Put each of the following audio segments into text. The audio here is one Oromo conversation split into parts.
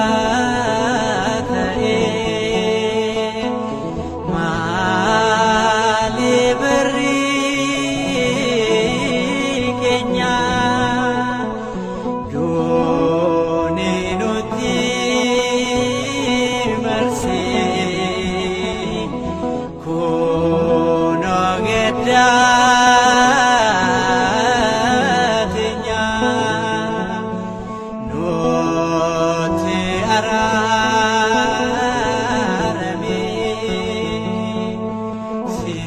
Abaarsaa ta'ee maali barri keenya doonii nutti marsee kunoo gaddaa teenya. Nuti araarame si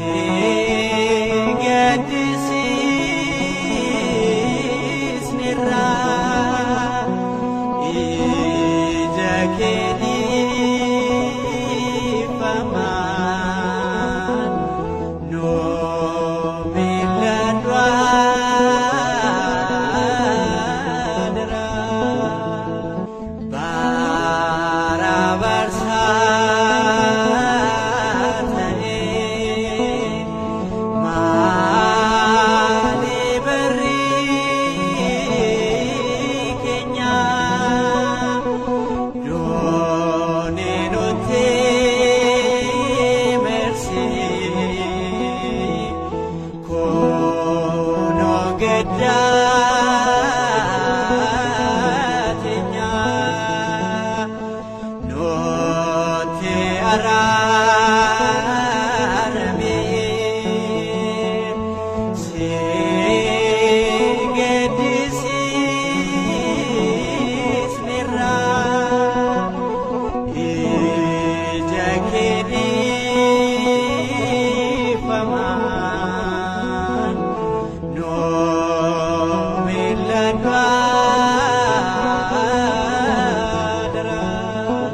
gaddisiisnerra ija kee dhiifamaan nu mil'adhu adaraa. Bara abaarsaa ta'ee maali barri keenya doonii nutti marsee kunoo gaddaa teenya nuti araarame si gaddisiisnerra ija kee dhiifamaan nu mil'adhu adaraa.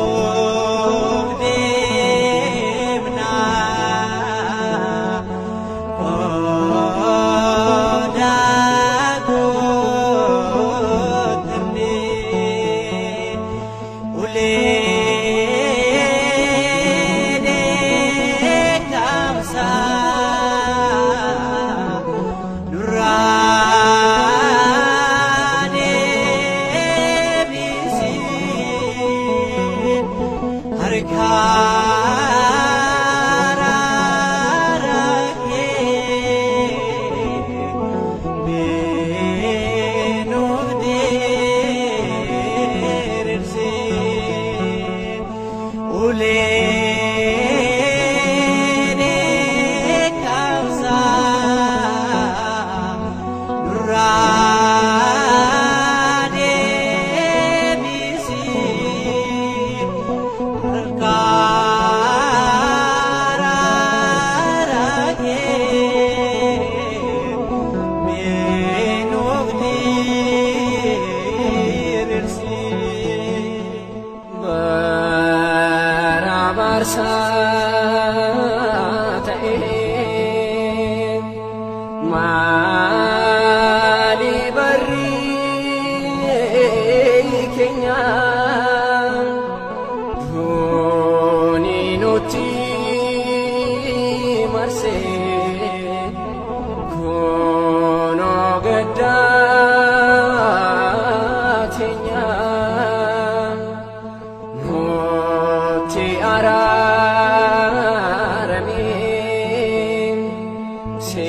Galfachuuf deemna. Qodaa guutamne ulee dheekkamsaa nurraa deebisi harka araara kee mee nuuf diriirsi ulee dheekkamsaa nurraa deebisi harka araara kee mee nuuf diriirsi. Bara abaarsaa ta'ee maali barri keenya doonii nutti marsee kunoo gaddaa teenya. Nuti araarame si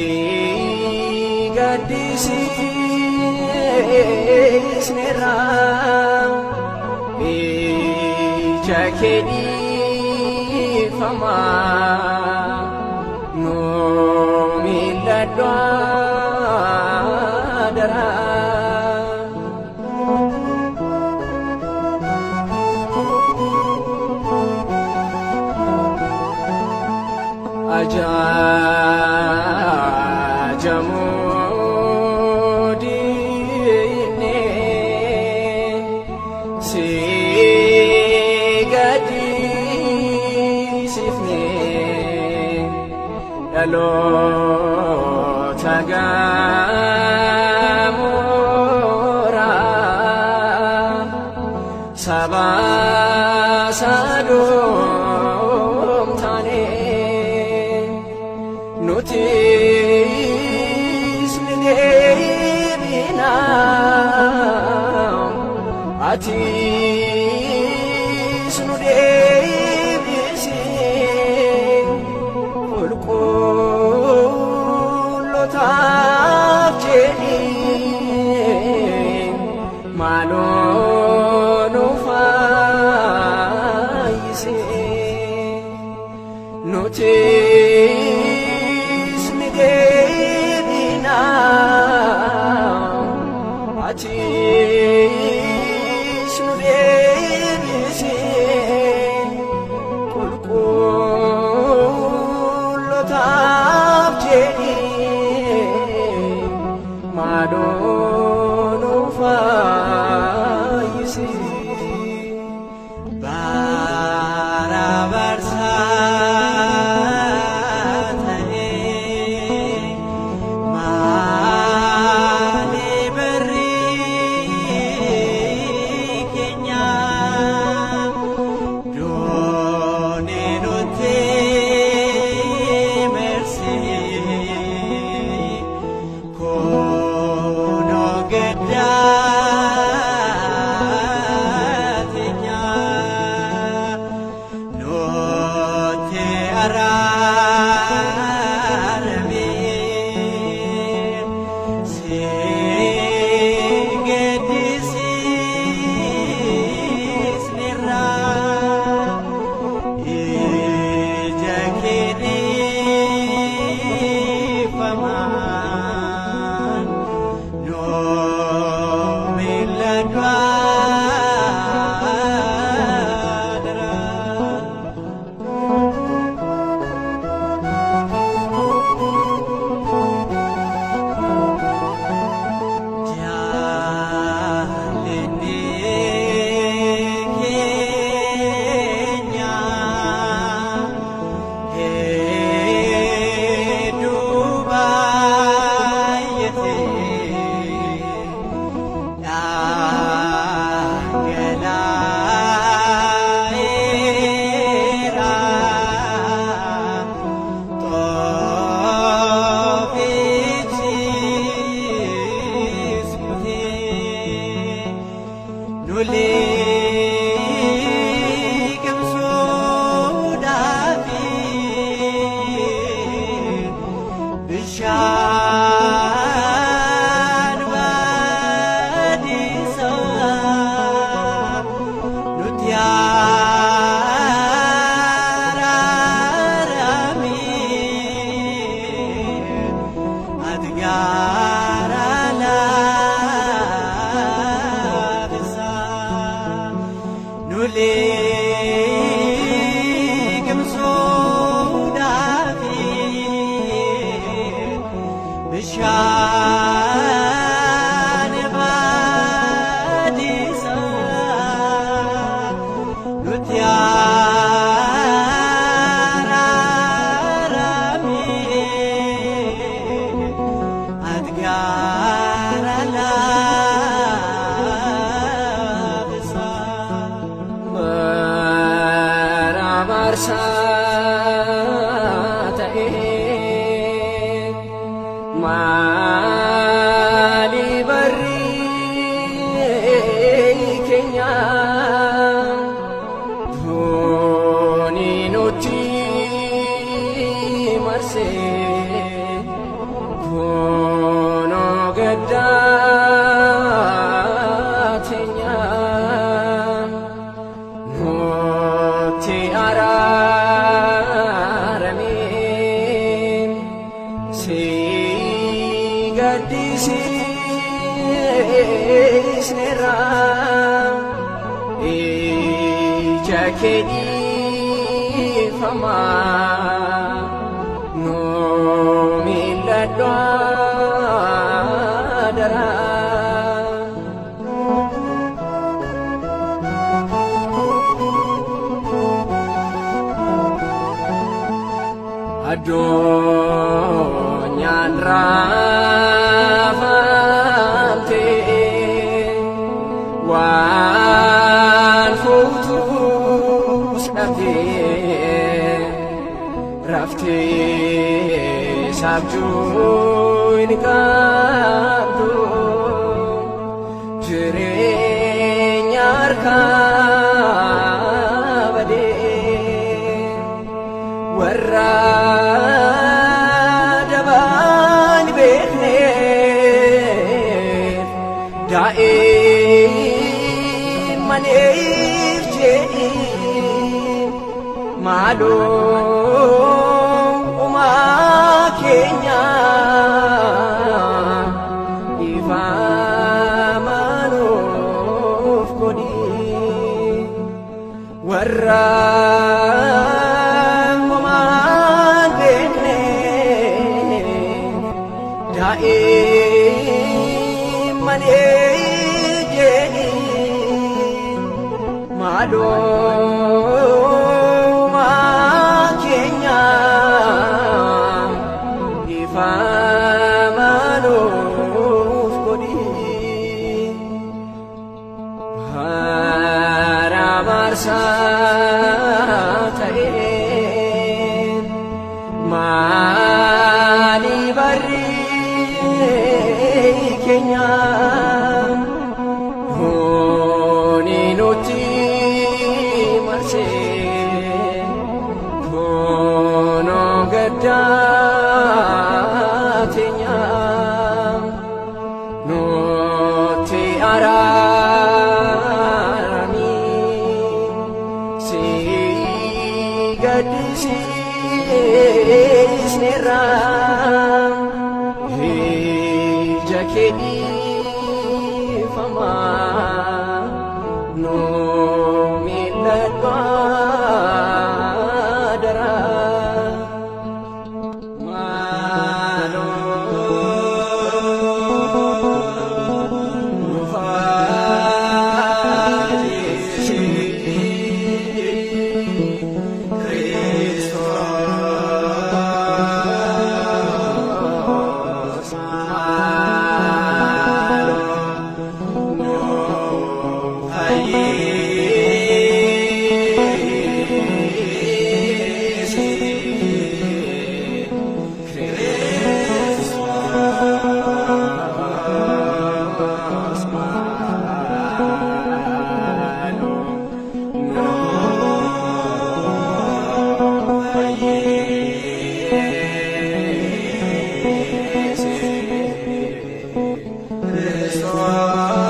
gaddisiisnerra ija kee dhiifamaa nu mil'adhu adaraa. Ajajamuu diinee si Dhaloota gaamuraa saba sadoom taane nutis ni deebina atis nu deebisi qulqullotaaf jedhi maaloo nu fayyisi nutis ni deebina atis nu deebisi qulqullotaaf jedhi maaloo nu fayyisi. Bara barsaa ta'ee maali barri keenya doonii nutti marsee kunoo gaddaa nuti araarame si gaddisiisnerra ija kee dhiifamaan nu mil'adhu adaraa. Jaalalli keenya hedduu baay'ate dhangala'eera xoofichis kutee nu liqimsuudhaaf bishaan badiisaa nuti araarame ati gaara laafisa nu liqimsuudhaaf bishaan badiisaa nuti araarame ati gaara laafisa. Bara barsaa ta'ee maali barri keenya doonii nutti marsee kunoo gaddaa teenya. Nuti araarame si gaddisiisnerra ija kee dhiifamaa nu mil'adhu adaraa. Dhabdee raftee saabjuu hin qabdu jireenya harkaa badee warra dabaan beekneef daa'immaniif jedhi maaloo uumaa keenya ifaa nuuf godhi warra homaan beekne daa'immaniif jedhi maaloo uumaa keenya ifaa nuuf godhi. Bara marsaa ta'een maali barri keenya Huni nuti marsee kunoo gaddaa teenya nuti araarami si gaddisiisneerra ija kee dhiifamaa nu mil'adhu adaraa. Christos.